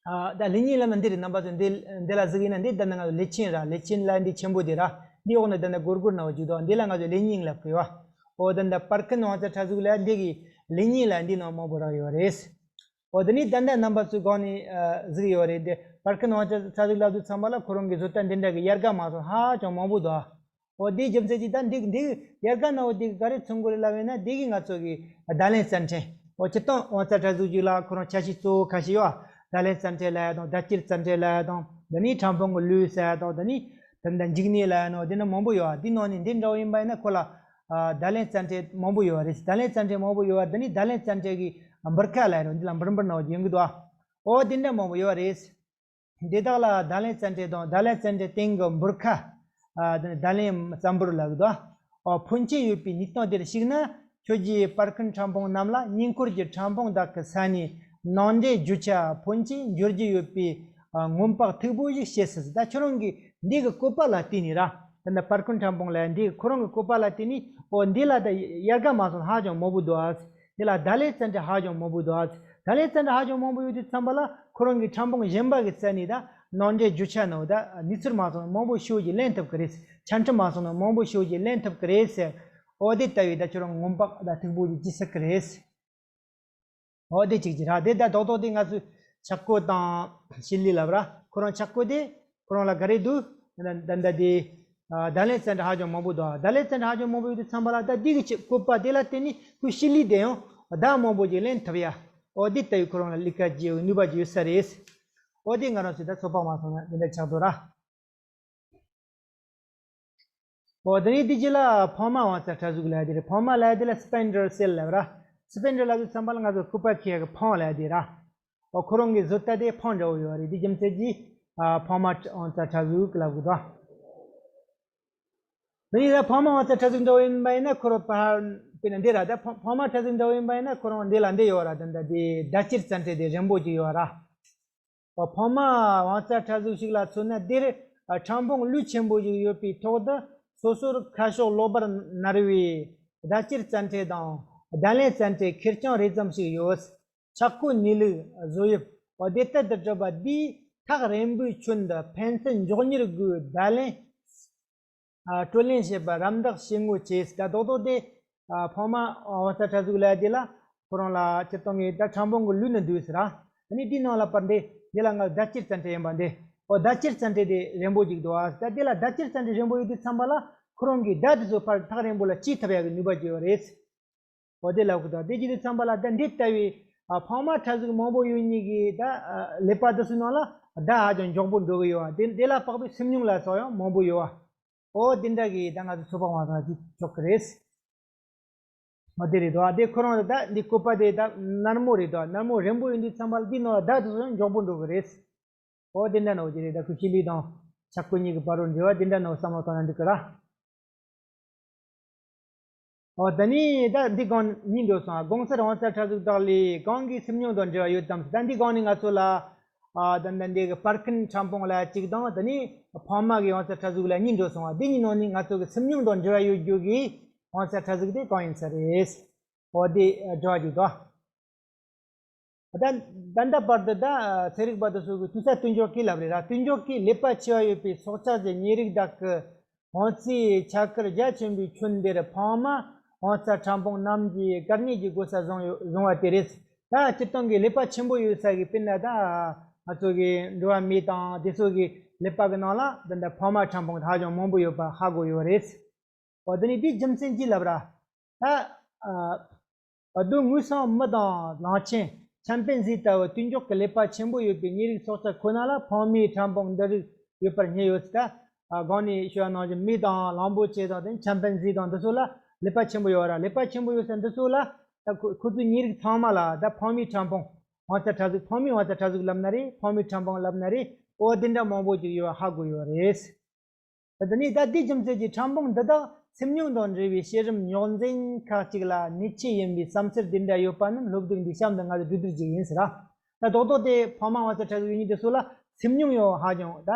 ཨ། ད་ཀླད་རྙིང་ལབ་ན་འདི་རེད། རྣམ་པ་ཚོ་འདི་འདི་ལ་གཟིགས་ཡིན་ན། འདི་ད་ནི་ང་ཚོ་ཀླད་ཆེན་ར། ཀླད་ཆེན་ལབ་འདི་ཆེན་པོ་འདི་ར། འདི་འོག་ནས་ད་ནི་སྒོར་སྒོར་ནང་བ་བརྗོད་དོ། འདི་ལ་ང་ཚོ་ཀླད་རྙིང་ལབ་གི་ཡོད། འོ་ད་ནི་པར་ཀིན་དབང་རྩ་ཕྲ་གཟུགས་ལབ་འདི་གི་ཀླད་རྙིང་ལབ་འདི་ནང་མང་པོ་རག་ཡོད་རེད། འོ་དེ་ནས་ད་ལྟ་རྣམ་པ་ཚོས་གོང་ནས་ཨ་གཟིགས་ཡོད་རེད་དེ། པར་ཀིན་དབང་རྩ་ཕྲ་གཟུགས་ལབ་དུས་ཙམ་པ་ལ་ཁོ་རང་གི་བཟོ་ལྟ་འདི་འདྲ་གི་ཡལ་ག་མ་སོང་ཧ་ཅང་མང་པོ་འདུག། འོ་དེའི་རྒྱུ་མཚན་གྱིས་ད་འདི་འདི་ཡལ་ག་ནང་འོ་དེ་ག་རེ་མཚོན་གྱི་རེད་ལབ་ཡིན་ན། དེ་གིས་ང་ཚོ་གི་བརྡ་ལེན་རྩ་ཕྲན། འོ་སྤྱིར་བཏང་དབང་རྩ་ཕྲ་གཟུགས་ཅིག་ལ་ཁོ་རང་ཆ་ཤས་གཙོ་བོ་ཁ་ཤས་ཡོད། བརྡ་ལེན་རྩ་ཕྲན་ལབ་ཡ་དང་། བརྡ་སྐྱེལ་རྩ་ཕྲན་ལབ་ཡ་དང་། དེ་ནས་ཕྲ་ཕུང་གི་ལུས་ཟེར་ཡ་དང་། དེ་ནས་ད་ལྟ་འཇིགས་གནས་ལབ་ཡ་ནོ་དེ་འདྲ་མང་པོ་ཡོད། དེ་ནང་ནས་འདི་འདྲ་བོ་ཡིན་པ་ཡིན་ན་ཁོ་ལ་ཨ་བརྡ་ལེན་རྩ་ཕྲན་མང་པོ་ཡོད་རེད། བརྡ་ལེན་རྩ་ཕྲན་མང་པོ་ཡོད་པ། དེ་ནས་བརྡ་ལེན་རྩ་ཕྲན་གྱི་འབུར་ཁ་ལབ་ཡ་ནོ་འདི་ལ་འབུར་འབུར་ནང་བ་ཅིག་ཡོང་གི་འདུག། འོ་དེ་འདྲ་མང་པོ་ཡོད་རེད། འདི་དག་ལ་བརྡ་ལེན་རྩ་ཕྲན་དང་བརྡ་ལེན་རྩ་ཕྲན་སྟེང་གི་འབུར་ཁ། ཨ། དེ་ནི་བརྡ་ལེན་རྩ་འབུར་ལབ་ཀྱི་འདུག། ཨ། ཕོན་ཆེན་ཡོད་པའི་གནས་སྟངས་དེར་གཞིགས་ན། ཁྱོད་ཀྱི་པར་ཀིན་ཕྲ་ཕུང་རྣམས་ལ་སྔོན་འཁོར་གྱི་ཕྲ་ཕུང་དག་གི་ས་ནས་ནང་འདྲེན་རྒྱུ་ཆ་ཕོན་ཆེན་འབྱོར་གྱི་ཡོད་པའི། ཨ། སྔོན་དཔག་མཐུག་པོ་ཞིག་བྱེད་སྲིད། ད་ཁྱོད་རང་གི་འདི་གི་བཀོད་པ་ལ་བརྟེན་ནས་ར། ད་ལྟ་པར་ཀིན་ཕྲ་ཕུང་ལབ་འདི་ཁོ་རང་གི་བཀོད་པ་ལ་བརྟེན་ནས། འོ་འདི་ལ་ད་ཡལ་ག་མ་སོང་ཧ་ཅང་མང་པོ་འདུག་ཨ། དེ་ལ་བརྡ་ལེན་རྩ་ཕྲན་ཧ་ཅང་མང་པོ་འདུག་ཨ། བརྡ་ལེན་རྩ་ཕྲན་ཧ་ཅང་མང་པོ་ཡོད་དུས་ཙམ་པ་ལ་ཁོ་རང་གི་ཕྲ་ཕུང་གཞན་པ་གི་རྩ་ནས་ད་ནང་འདྲེན་རྒྱུ་ཆ་ནང་ད་གནས་ཚུལ་མ་སོང་མང་པོ་ཤོས་ཀྱིས་ལེན་ཐུབ་ཀྱི་རེད། ཆ་འཕྲི་མ་སོང་ན་མང་པོ་ཤོས་ཀྱིས་ལེན་ཐུབ་ཀྱི་རེད་ཟེར། འོ་དེ་ལྟ་བུའི་ད་ཁྱོད་རང་སྔོན་དཔག་ད་མཐུག་པོ་ཞིག་བྱེད་སྲིད་ཀྱི་རེད། འོ་དེ་གཅིག་གཅིག་ར། དེ་ད་རྡོག་རྡོག་དེ་ང་ཚོས་ཆག་སྒོ་དང་བྱེད་ལས་ལབ་ར། ཁོ་རང་ཆག་སྒོ་དེ་ཁོ་རང་ལ་ག་རེ་འདུག། ད་ད་ལྟ་དེ་ཨ་བརྡ་ལེན་རྩ་ཕྲན་ཧ་ཅང་མང་པོ་འདུག། བརྡ་ལེན་རྩ་ཕྲན་ཧ་ཅང་མང་པོ་ཡོད་དུས་ཙམ་པ་ལ་ད་འདི་གི་ཆེད་བཀོད་པ་དེ་ལ་བརྟེན་ནས་ཁོའི་བྱེད་ལས་དེ་ཡང་བརྡ་མང་པོ་ཅིག་ལེན་ཐུབ་ཡ། འོ་དེ་ལྟ་བུའི་ཁོ་རང་ལ་ལས་ཀ་བྱེད་ཡའི་ནུས་པ་ཅིག་ཡོད་ས་རེད། འོ་དེ་ང་རང་ཚོས་ད་ཚོད་དཔག་མ་སོང་ན་འདི་འདྲ་ཆགས་འདུག་ར། འོ་དེ་ནས་དེ་རྗེས་ལ་འཕང་མ་དབང་རྩ་ཕྲ་གཟུགས་ལབ་ཡ་དེ་རེད། འཕང་མ་ལབ་ཡ་དེ་ལ་སི་པན་ཌར་སེལ་ལབ་ར། སི་པན་ཌར་ལབ་དུས་ཙམ་པ་ལ་ང་ཚོ་སྐུད་པ་འཁྱེར་ཡ་གི་འཕང་ལབ་ཡ་དེ་ར། འོ་ཁོ་རང་གི་བཟོ་ལྟ་དེ་འཕང་འདྲ་བོ་ཡོད་རེད། དེ་རྒྱུ་མཚན་གྱིས་ཨ་འཕང་མ་དབང་རྩ་ཕྲ་གཟུགས་ལབ་དགོས་དོ། དེ་ནས་ད་འཕང་མ་དབང་རྩ་ཕྲ་གཟུགས་འདྲ་བོ་ཡིན་པ་ཡིན་ན་ཁོ་རང་པར་དཔེར་ན་འདི་ར། ད་འཕང་འཕང་མ་ཕྲ་གཟུགས་འདྲ་བོ་ཡིན་པ་ཡིན་ན་ཁོ་རང་འདི་ལ་འདི་ཡོད་ར། ད་ད་དེ་བརྡ་སྐྱེལ་རྩ་ཕྲན་དེ་རན་པོ་ཅིག་ཡོད་ར། འཕང་མ་དབང་རྩ་ཕྲ་གཟུགས་ཤིག་ལ་མཚོན་ན་འདིར་ཕྲ་ཕུང་ལུས་ཆེན་པོ་ཞིག་ཡོད་པའི་ཐོག་ཏུ་སོ་སོར་ཁ་ཕྱོགས་གློ་བུར་ནར་བའི་བརྡ་སྐྱེལ་རྩ་ཕྲན་དང་བརྡ་ལེན་རྩ་ཕྲན་ཁེར་རྐྱང་རེ་ཙམ་ཞིག་ཡོད། ཆག་སྒོའི་གནས་ལུགས་བཟོ་དབྱིབས། འོ་དེ་ལྟར་དུ་གྲུབ་པ་འདིས་ཐག་རིང་པོའི་ཁྱོན་དུ་ཕན་ཚུན་མགྱོགས་མྱུར་སྒོས་བརྡ་ལན། ཨ། དྲོད་ལེན་བྱེད་པར་རམ་འདེགས་བྱེད་ངོ་། ཅེས་ད་རྡོག་རྡོག་དེ། ཨ། འཕང་མ་དབང་རྩ་ཕྲ་གཟུགས་ལབ་ཡ་དེ་ལ་ཁོ་རང་ལ་སྤྱིར་བཏང་གི་ད་ཕྲ་ཕུང་གི་ལུས་ནི་འདུས་ཟེར་ར། དེ་ནས་དེའི་ནང་ལ་པར་འདི་འདི་ལ་ང་བརྡ་སྐྱེལ་རྩ་ཕྲན་ཡིན་པ་འདི། འོ་བརྡ་སྐྱེལ་རྩ་ཕྲན་དེ་རན་པོ་ཅིག་འདུག་ཨ། ད་དེ་ལ་བརྡ་སྐྱེལ་རྩ་ཕྲན་རན་པོ་ཡོད་དུས་ཙམ་པ་ལ་ཁོ་རང་གི་བརྡ་དེ་ཚོ་ཕར་ཐག་རིང་པོ་ལ་སྐྱེལ་ཐུབ་ཡ་གི་ནུས་པ་ཅིག་ཡོད་རེད། འོ་དེ་ལབ་གི་འདུག། དེ་བྱེད་དུས་ཙམ་པ་ལ་ད་འདི་ལྟ་བུའི་ཨ་འཕང་མ་ཕྲ་གཟུགས་མང་པོ་ཡོད་མཁན་གྱི་ད་ཨ་ཀླད་པ་དེ་ཚོའི་ནང་ལ་བརྡ་ཧ་ཅང་མགྱོགས་པོ་འགྲོ་གི་ཡོད་པ། དེ་དེ་ལ་དཔག་པའི་སེམས་མྱོང་ལ་སོགས་ཡང་མང་པོ་ཡོད་པ། འོ་དེ་འདྲ་གི་ད་ང་ཚོ་ཚོད་དཔག་མ་སོང་ན་ཅིག་ཆོག་གི་རེད། འོ་དེ་རེད་དོ། དེ་ཁོ་རང་ད་འདི་བཀོད་པ་དེ་ད་ནར་མོ་རེད་དོ། ནར་མོ་རན་པོ་ཡིན་དུས་ཙམ་པ་ལ་འདི་ནང་ལ་བརྡ་དེ་ཚོ་ཡང་མགྱོགས་པོ་འགྲོ་གི་རེད། འོ་དེ་འདྲ་ནོ་ཅི་རེད། ད་ཁོའི་བྱེད་ལས་དང་ཆག་སྒོ་གཉིས་ཀྱི་བར་རུ་འབྲེལ་བ་དེ་འདྲ་ནོ་བསམ་བློ་བཏང་ན་འགྲིག་གི་ར། འོ་ད་ནི་ད་འདི་སྒང་གཉིས་འགྲོ་སོང་། དགོང་གསར་དབང་རྩ་ཕྲ་གཟུགས་དག་ལས་གང་གི་སེམས་མྱོང་དང་འབྲེལ་བ་ཡོད་དམ། ད་འདི་སྒང་ནི་ང་ཚོ་ལ་ཨ་ད་ད་འདི་གི་པར་ཀིན་ཕྲ་ཕུང་ལ་གཅིག་དང་། ད་ནི་འཕང་མ་གི་དབང་རྩ་ཕྲ་གཟུགས་ལ་གཉིས་འགྲོ་སོང་བ། འདི་གཉིས་ནང་ནས་ང་ཚོ་གི་སེམས་མྱོང་དང་འབྲེལ་བ་ཡོད་རྒྱུ་གི་དབང་རྩ་ཕྲ་གཟུགས་དེ་གང་ཡིན་ས་རེད། འོ་དེ་འགྲོ་བ་ཅིག་དང་། ད་ད་ལྟ་བར་དུ་ད་ཚན་རིག་པ་དེ་ཚོ་གིས་དུས་ས་སྟོན་འཇོག་གི་ལབ་རེད་ར། སྟོན་འཇོག་གི་ཀླད་པ་ཆེ་བ་ཡོད་པའི་སྲོག་ཆགས་ཀྱི་ཉེ་རིགས་དག་གི་དབང་རྩའི་ཆ་ཁར་རྒྱ་ཆེན་པོའི་ཁྱོན་འདིར་འཕང་མ་དབང་རྩ་ཕྲ་ཕུང་རྣམས་ཀྱིས་བཀར་ཉེས་ཀྱི་གོ་ས་བཟུང་ཡོད་བཟུང་བ་དེ་རེད། ད་སྤྱིར་བཏང་གི་ཀླད་པ་ཆེན་པོ་ཡོད་ས་གི་དཔེར་ན་ད་ང་ཚོ་གི་འགྲོ་བ་མི་དང་དེ་ཚོ་གི་ཀླད་པ་གི་ནང་ལ་ད་ལྟ་འཕང་མ་ཕྲ་ཕུང་ཧ་ཅང་མང་པོ་ཡོད་པ་ཧ་གོ་ཡོད་རེད། འོ་དེ་ནི་དེའི་རྒྱུ་མཚན་ཅི་ལབ་ར། ད་ཨ་ཨ་སྡུག་དངོས་སམ་མི་དང་གླང་ཆེན། ཆམ་པན་ཟི་ལྟ་བུ་དུས་འཇོག་གི་ཀླད་པ་ཆེན་པོ་ཡོད་པའི་ཉེ་རིགས་སྲོག་ཆགས་ཁོ་ན་ལ་འཕང་མའི་ཕྲ་ཕུང་འདི་རིགས་ཡོད་པར་བསྙད་ཡོད་ཟེར། ད་ཨ་གོང་ནས་ཞུ་བ་ནང་བཞིན་མི་དང་གླང་པོ་ཆེ་དང་དེ་ཆམ་པན་ཟི་དང་འདི་ཚོ་ལ་ཀླད་པ་ཆེན་པོ་ཡོད་ར། ཀླད་པ་ཆེན་པོ་ཡོད་ས་འདི་ཚོ་ལ་ད་ཁོ་ཁོ་ཚོའི་ཉེ་རིགས་ཚང་མ་ལ་ད་འཕང་མའི་ཕྲ་ཕུང་ དབང་རྩ་ཕྲ་གཟུགས། ཕག་མོའི་དབང་རྩ་ཕྲ་གཟུགས་ལབ་ན་རེད། ཕག་མོའི་ཕྲ་ཕུང་ལབ་ན་རེད། འོ་དེ་འདྲ་མང་པོ་ཅིག་ཡོད་པ་ཧ་གོ་ཡོད་རེད། ད་ནི་ད་དེའི་རྒྱུ་མཚན་གྱིས་ཕྲ་ཕུང་འདི་དག་སེམས་མྱོང་དང་འབྲེལ་བའི་བྱེད་རིམ་རྙོག་འཛིང་ཁག་ཅིག་ལ་ནུས་ཆེ་ཡིན་པའི་བསམ་ཚུལ་འདི་འདྲ་ཡོད་པ་རྣམས་སློབ་དེབ་འདིའི་གཤམ་དུ་ང་ཚོས་བསྡུས་བསྡུས་ཅིག་ཡིན་ཟེར་ར། ད་རྡོག་རྡོག་དེ་ཕག་མོ་དབང་རྩ་ཕྲ་གཟུགས་ཡོད་མཁན་དེ་ཚོ་ལ་སེམས་མྱོང་ཡོད་ཧ་ཅང་ད་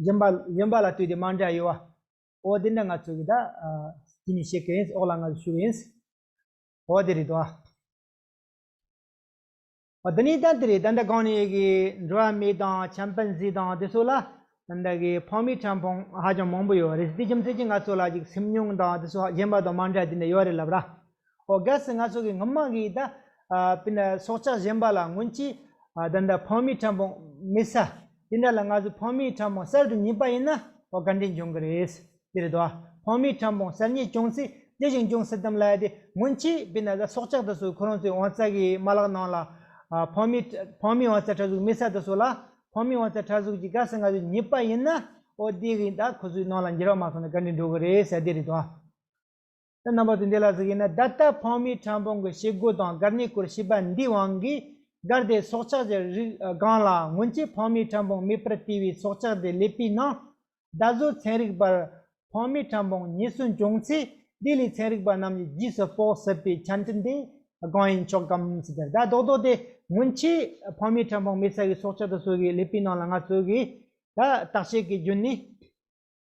གཞན་པ་གཞན་པ་ལ་ལྟོས་ཏེ་མ་འདྲ་ཡོད་པ། འོ་དེ་འདྲ་ང་ཚོ་གི་ད་ཨ་དེ་ནས་བཤད་གི་ཡིན། འོག་ལ་ང་ཚོ་ཞུ་གི་ཡིན། འོ་དེ་རེད་དོ། འོ་དེ་ནས་ད་དེ་རེད། ད་ལྟ་གོང་ནས་གི་འགྲོ་བ་མི་དང་ཆམ་པན་ཟི་དང་དེ་ཚོ་ལ་ད་ལྟ་གི་ཕག་མོའི་ཕྲ་ཕུང་ཧ་ཅང་མང་པོ་ཡོད་རེད། དེ་རྒྱུ་མཚན་གྱིས་ང་ཚོ་ལ་ཅིག་སེམས་མྱོང་དང་དེ་ཚོ་གཞན་པ་དང་མ་འདྲ་དེ་འདྲ་ཡོད་རེད་ལབ་ར། འོ་གལ་སྲིད་ང་ཚོ་གི་སྔོན་མ་གི་ད་ཨ་དཔེར་ན་སྲོག་ཆགས་གཞན་པ་ལ་སྔོན་ཆད་ཨ་ད་ལྟ་ཕག་མོའི་ཕྲ་ཕུང་མེད་ས་དེ་འདྲ་ལ་ང་ཚོ་ཕག་མོའི་ཕྲ་ཕུང་གསར་དུ་རྙེད་པ་ཡིན་ན་འོ་དགའ་འཕྲད་འབྱུང་གི་རེད། དེ་རེད་དོ། ཕག་མོའི་ཕྲ་ཕུང་གསར་རྙེད་བྱུང་ཚེ་ཇི་བཞིན་འབྱུང་སྲིད་དམ་ལབ་ཡ་དེ་སྔོན་ཆད་དཔེར་ན་ད་སྲོག་ཆགས་དེ་ཚོ་ཁོ་རང་ཚོའི་དབང་རྩ་གི་མ་ལག་ནང་ལ་ཨ་ཕག་མོའི་ཕག་མོའི་དབང་རྩ་ཕྲ་གཟུགས་མེད་ས་དེ་ཚོ་ལ་ཕག་མོའི་དབང་རྩ་ཕྲ་གཟུགས་ཀྱི་གལ་སྲིད་ང་ཚོས་རྙེད་པ་ཡིན་ན་འོ་དེ་གི་ད་ཁོ་ཚོའི་ནང་ལ་འགྱུར་བ་མ་སོང་ན་དགའ་འཕྲད་འགྲོ་གི་རེད་ཟེར་དེ་རེད་དོ། ད་རྣམ་པ་ཚོས་འདི་ལ་གཟིགས་ཡིན་ན། ད་ལྟ་ཕག་མོའི་ཕྲ་ཕུང་གི་བྱེད་སྒོ་དང་འགག་གནད་སྐོར་ཤེས་པ་འདིའི་དབང་གིས། གལ་ཏེ་སྲོག་ཆགས་ཀྱི་རིགས་སྒང་ལ་སྔོན་ཆད་ཕག་མོའི་ཕྲ་ཕུང་མེད་པར་བལྟས་པའི་སྲོག་ཆགས་དེ་སླེབས་པའི་ནང་ད་གཟོད་ཚན་རིག་པར་ཕག་མོའི་ཕྲ་ཕུང་རྙེད་སོན་བྱུང་ཚེ། དེ་ལས་ཚན་རིག་པ་རྣམས་ཀྱིས་རྗེས་སུ་དཔོག་སྲིད་པའི་ཆ་འཕྲིན་དེ་སྒང་ཡིན་ཆོག་གམ་ཟེར་ཏེ། ད་རྡོག་རྡོག་དེ་སྔོན་ཆད་ཕག་མོའི་ཕྲ་ཕུང་མེད་ས་གི་སྲོག་ཆགས་དེ་ཚོ་གི་སླེབས་པའི་ནང་ལ་ང་ཚོ་གིས་ད་བརྟག་དཔྱད་ཀྱི་བརྒྱུད་ནས།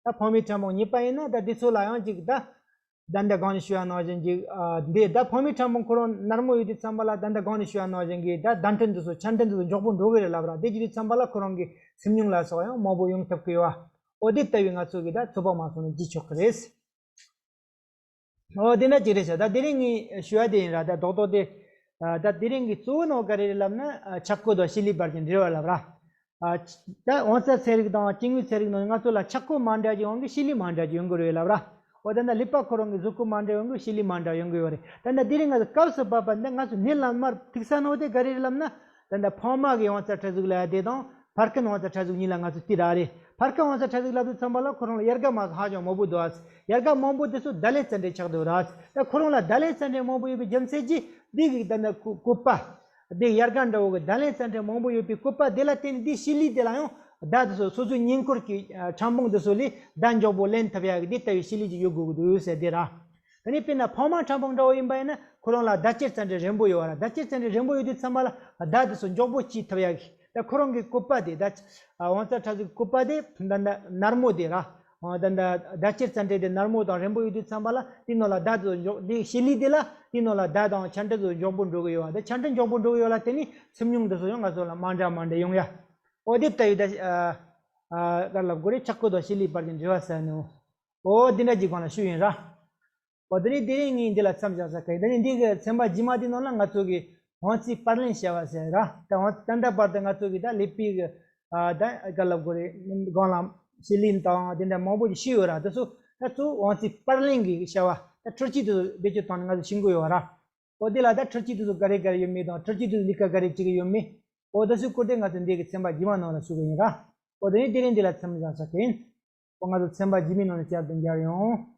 ད་ཕག་མོའི་ཕྲ་ཕུང་རྙེད་པ་ཡིན་ན་ད་འདི་ཚོ་ལ་ཡང་ཅིག་ད་ད་ལྟ་གོང་ནས་ཞུ་ཡ་ནང་བཞིན་ཅིག་ཨ་འདི་ད་ཕག་མོའི་ཕྲ་ཕུང་ཁོ་རང་ནར་མོ་ཡོད་དུས་ཙམ་པ་ལ། ད་ལྟ་གོང་ནས་ཞུ་ཡ་ནང་བཞིན་གྱི་ད་བརྡ་འཕྲིན་འདི་ཚོ་ཆ་འཕྲིན་འདི་ཚོ་མགྱོགས་པོ་འགྲོ་གི་རེད་ལབ་ར། དེ་བྱེད་དུས་ཙམ་པ་ལ་ཁོ་རང་གི་སེམས་མྱོང་ལ་སོགས་ཡང་མང་པོ་ཡོང་ཐུབ་ཀྱི་ཡོད་པ། འོ་དེ་ལྟ་བུའི་ང་ཚོ་གི་ད་ཚོད་དཔག་མ་སོང་ན་བགྱིས་ཆོག་གི་རེད། འོ་དེ་འདྲ་ཅིག་རེད་ཤག་ད་དེ་རིང་ངས་ཞུ་ཡ་དེ་ཡིན་ར། ད་རྡོག་རྡོག་དེ་ཨ་ད་དེ་རིང་གི་གཙོ་བོ་ནང་ག་རེ་རེད་ལབ་ན། ཨ་ཆག་སྒོ་དང་བྱེད་ལས་བར་གྱི་འབྲེལ་བ་ལབ་ར། ཨ་ད་དབང་རྩ་ཚན་རིག་དང་སྐྱེ་དངོས་ཚན་རིག་ནང་ང་ཚོ་ལ་ཆག་སྒོ་མ་འདྲ་ཅིག་ཡོང་གི་བྱེད་ལས་མ་འདྲ་ཅིག་ཡོང་གི་རེད་ལབ་ར། འོ་ད་ནི་ཀླད་པ་ཁོ་རང་གི་གཟུགས་པོ་མ་འདྲ་ཡོང་གི་བྱེད་ལས་མ་འདྲ་ཡོང་གི་ཡོད་རེད། ད་ནི་དེ་རིང་ང་ཚོ་སྐབས་སུ་བབ་པ་འདི་ང་ཚོ་སྣེ་ལ་མར་ཐུག་ས་ནོ་དེ་ག་རེ་རེད་ལབ་ན། ད་ནི་ཕག་མོ་གི་དབང་རྩ་ཕྲ་གཟུགས་ལབ་ཡ་དེ་དང་། ཕར་ཁ་ནས་དབང་རྩ་ཕྲ་གཟུགས་གཉིས་ལ་ང་ཚོས་བལྟས་ར་རེད། ཕར་ཁ་དབང་རྩ་ཕྲ་གཟུགས་ལབ་དུས་ཙམ་པ་ལ་ཁོ་རང་ལ་ཡལ་ག་མ་ཧ་ཅང་མང་པོ་འདུག་ཨ། ཡལ་ག་མང་པོ་དེ་ཚོ་བརྡ་ལན་རྩ་འགྲེལ་ཆགས་འདུག་ར། ད་ཁོ་རང་ལ་བརྡ་ལན་རྩ་འགྲེལ་མང་པོ་ཡོད་པའི་རྒྱུ་མཚན་གྱིས་འདི་གི་ད་ནི་བཀོད་པ། འདི་ཡལ་ག་འདྲ་བོ་གི་བརྡ་ལན་རྩ་འགྲེལ་མང་པོ་ཡོད་པའི་བཀོད་པ་དེ་ལ་བརྟེན་ནས་འདིའི་བྱེད་ལས་དེ་ལ་ཡང་བརྡ་དེ་ཚོ་སོ་སོའི་སྙིང་ཁུར་གྱི་ཕྲ་ཕུང་དེ་ཚོ་ལས་བརྡ་མགྱོགས་པོ་ལེན་ཐུབ་ཡག་གི་འདི་ལྟ་བུའི་བྱེད་ལས་ཅིག་ཡོད་དགོས་ཀྱི་འདུག་ཟེར་དེ་ར། ད་ནི་དཔེར་ན་ཕག་མོ་ཕྲ་ཕུང་འདྲ་བོ་ཡིན་པ་ཡིན་ན་ཁོ་རང་ལ་བརྡ་སྐྱེལ་རྩ་འགྲེལ་རན་པོ་ཡོད་པ་ར། བརྡ་སྐྱེལ་རྩ་འགྲེལ་རན་པོ་ཡོད་དུས་ཙམ་པ་ལ་བརྡ་དེ་ཚོ་མགྱོགས་པོ་སྐྱེལ་ཐུབ་ཡག་གི། ད་ཁོ་རང་གི་བཀོད་པ་དེ་ད་དབང་རྩ་ཕྲ་གཟུགས་བཀོད་པ་དེ་ད་ད་ནར་མོ་དེ་ར། ད་ད་བརྡ་སྐྱེལ་རྩ་འགྲེལ་དེ་ནར་མོ་དང་རན་པོ་ཡོད་དུས་ཙམ་པ་ལ་དེའི་ནང་ལ་བརྡ་དེ་ཚོ་མགྱོགས་དེ་བྱེད་ལས་དེ་ལ་དེའི་ནང་ལ་བརྡ་དང་ཆ་འཕྲིན་དེ་ཚོ་མགྱོགས་པོ་འགྲོ་གི་ཡོད་པ། ད་ཆ་འཕྲིན་མགྱོགས་པོ་འགྲོ་གི་ཡོད་ལ་བརྟེན་ནས་སེམས་མྱོང་དེ་ཚོ་ཡང་ང་ཚོ་ལ་མ་འདྲ་མ་འདྲ་ཡོང་ཡ། འོ་དེ་ལྟ་བུའི་ད་ཨ་ཨ་ག་ལབ་དགོས་རེད། ཆག་སྒོ་དང་བྱེད་ལས་བར་གྱི་འབྲེལ་བ་ཟེར་ནོ། འོ་དེ་འདྲ་ཅིག་སྒང་ལ་ཞུས་ཡིན་ར། འོ་དེ་ནི་དེ་རིང་ངས་འདི་ལ་མཚམས་བཞག་ས་གི། དེ་ནི་འདི་གི་ཚན་པ་རྗེས་མ་དེ་ནང་ལ་ང་ཚོ་གི་དབང་རྩའི་པར་ལེན་བྱ་བ་ཟེར་ར། ད་དབང་ད་ལྟ་བར་དུ་ང་ཚོ་གི་ད་ཀླད་པའི་གི་ཨ་ད་ག་ལབ་དགོས་རེད། སྒང་ལ་བྱེད་ལས་དང་དེ་འདྲ་མང་པོ་ཞིག་ཞུས་ཡོད་ར། དེ་ཚོ་ད་གཙོ་བོ་དབང་རྩའི་པར་ལེན་གི་བྱ་བ་ད་འཕྲུལ་ཆས་དེ་ཚོ་བེད་སྤྱོད་བཏང་ནས་ང་ཚོ་ཤེས་དགོས་ཡོད་ར། འོ་དེ་ལ་ད་འཕྲུལ་ཆས་དེ་ཚོ་ག་རེ་ག་རེ་ཡོད་མེད་དང་འཕྲུལ་ཆས་དེ་ཚོ་ལས་ཀ་ག་རེ་བྱེད་ཀྱི་ཡོད་མེད། འོ་དེ་ཚོའི་སྐོར་དེ་ང་ཚོ་འདི་གི་ཚན་པ་རྗེས་མ་ནང་ལ་ཞུ་གི་ཡིན་ར། འོ་དེ་ནི་དེ་རིང་འདི་ལ་མཚམས་བཞག་ས་གི་ཡིན། འོ་ང་ཚོ་ཚན་པ་རྗེས་མའི་ནང་ལ་བསྐྱར་དུ་མཇལ་ཡོང་།